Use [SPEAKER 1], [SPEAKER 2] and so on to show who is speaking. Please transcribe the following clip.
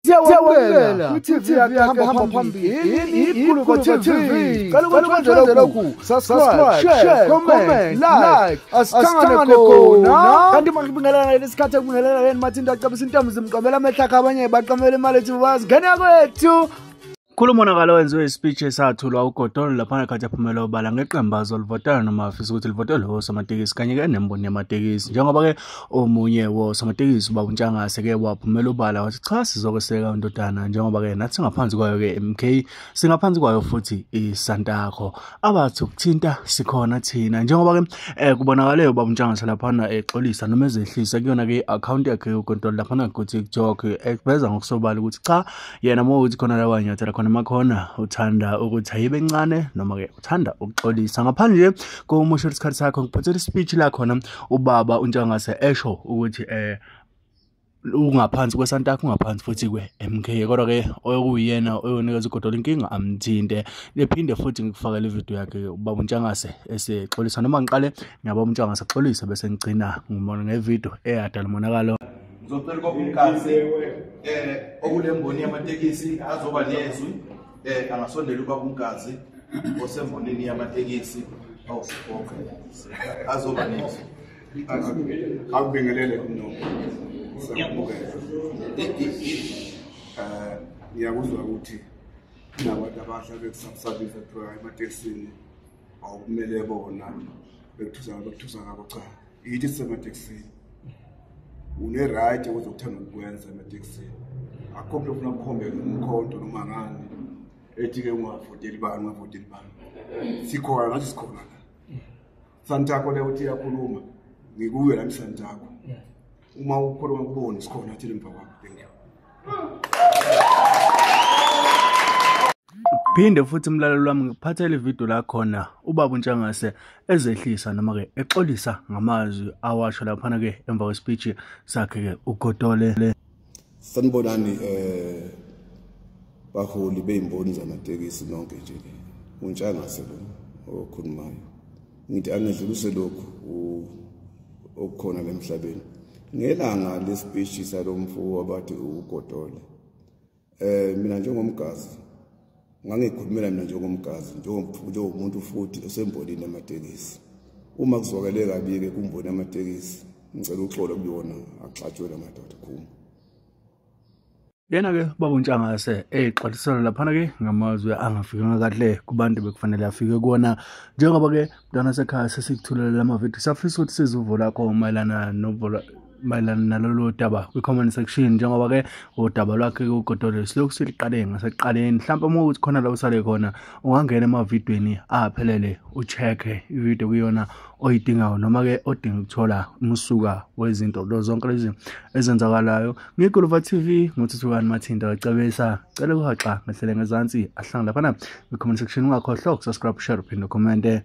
[SPEAKER 1] Siyawamukela kwi-TV yakhe hamba phambili iGuluva TV. Cela ukwenze lokhu, subscribe, share, comment, like, asithangane khona. Kanti makubingelana lesikhathi ekubingelana leni Mathinta acabisa intombi zimqamela amehlakha abanye baqamela imali ethi bazingena kwethu.
[SPEAKER 2] Khulumonakalo wenziwe ispeech esathulwa uGodolo laphana khathi aphumela obala ngeqembu azolivotela noma afisa ukuthi livotele osomatekisi kanye-ke nemboni yamatekisi. Njengoba-ke omunye wosomatekisi ubaba uNtshangase-ke waphumela obala wathi cha sizokweseka undodana, njengoba-ke nathi singaphansi kwayo-ke MK, singaphansi kwayo futhi iSantaco. Abathi ukuthinta sikhona thina. Njengoba-ke kubonakale ubaba uNtshangase laphana exolisa noma ezehlisa kuyona-ke i-akhawunti yakhe uGodolo laphana ku-TikTok, eveza ngokusobala ukuthi cha yena uma ukuthi khona la wanyathela khona makhona uthanda ukuthi ayibe encane noma ke uthanda ukuxolisa. Ngaphandle komusho isikhathi sakho ngiphathele ispeech la khona ubaba uNtshangase esho ukuthi ungaphansi kweSantaco, ungaphansi futhi kwe-MK, kodwa ke okuyena oyonikeza uGodolo inkinga amthinte. Lephinde futhi ngikufakele ividiyo yakhe ubaba uNtshangase esexolisa, noma ngiqale ngiyababa uNtshangase axolisa bese ngigcina ngibona ngevidiyo eyadala umonakalo.
[SPEAKER 3] Ngizocela ubaba uMgazi okulemboni yamatekisi azoba nezwi, angasondela ubaba uMgazi osembonini yamatekisi azoba nezwi.
[SPEAKER 4] Akubingelele kumnongo. Siyakubukela. Ngiyakuzwa ukuthi kunabantu abahlala bekusabisa kuthiwa ematekisini awukumele bona bekuthusa ngabo. Cha, yithi sisematekisini une-right ukuze ukuthanda ukukwenza ematekisini. Akukho muntu ofuna ukukhombe umkhonto noma ngani ethi-ke ungavoteli bani, ungavoteli bani. Sikhona nathi, sikhona la. Santaco le uthi iyakhuluma, ngikuyo nami Santaco. Uma ukhuluma kubona sikhona thina emva kwakho. Thank you.
[SPEAKER 2] Phinde futhi mlaleli wami ngiphathele ividiyo la khona ubaba uNtshangase ezehlisa noma-ke exolisa ngamazwi awasho laphana-ke emva kwespeech sakhe-ke uGodole.
[SPEAKER 5] Sanibonani baholi bey'mboni zamatekisi nonke nje, uNtshangase lo okhulumayo. Ngithi angedlulise lokhu okukhona la emhlabeni. Ngelanga lespeech salomfo abathi uGodole, mina njengomgazi ngangikhulumela mina njengomgazi njengomuntu futhi osembonini yamatekisi. Uma kuzwakele kabi-ke kumboni yamatekisi, ngicela uxolo kuyona, axatshwe lamadoda khuma.
[SPEAKER 2] Yena-ke ubaba uNtshangase exolisela laphana-ke ngamazwi angafikanga kahle kubantu bekufanele afike kuwona. Njengoba-ke mntwana sekhaya sesikuthulela lamavidiyo, siyafisa ukuthi size uvo lakho mayelana novo mayelana nalolu daba kwi-comment section. Njengoba-ke udaba lwakhe uGodolo silokhu siliqale ngasekuqaleni, mhlawumpe uma ukuthi khona la usale khona ungangena emavidweni aphelele ucheck-e ividiyo kuyona oyidingayo noma-ke odinga ukuthola umsuka wezinto lo zonke lezi ezenzakalayo. NgiyiGuluva TV nguthuthukani Mathinta wacebisa, cela ukuhaxa ngehlele ngezansi ahlanga laphana kwi-comment section. Ungakhohlwa ukusubscribe, share, uphinde ucommente.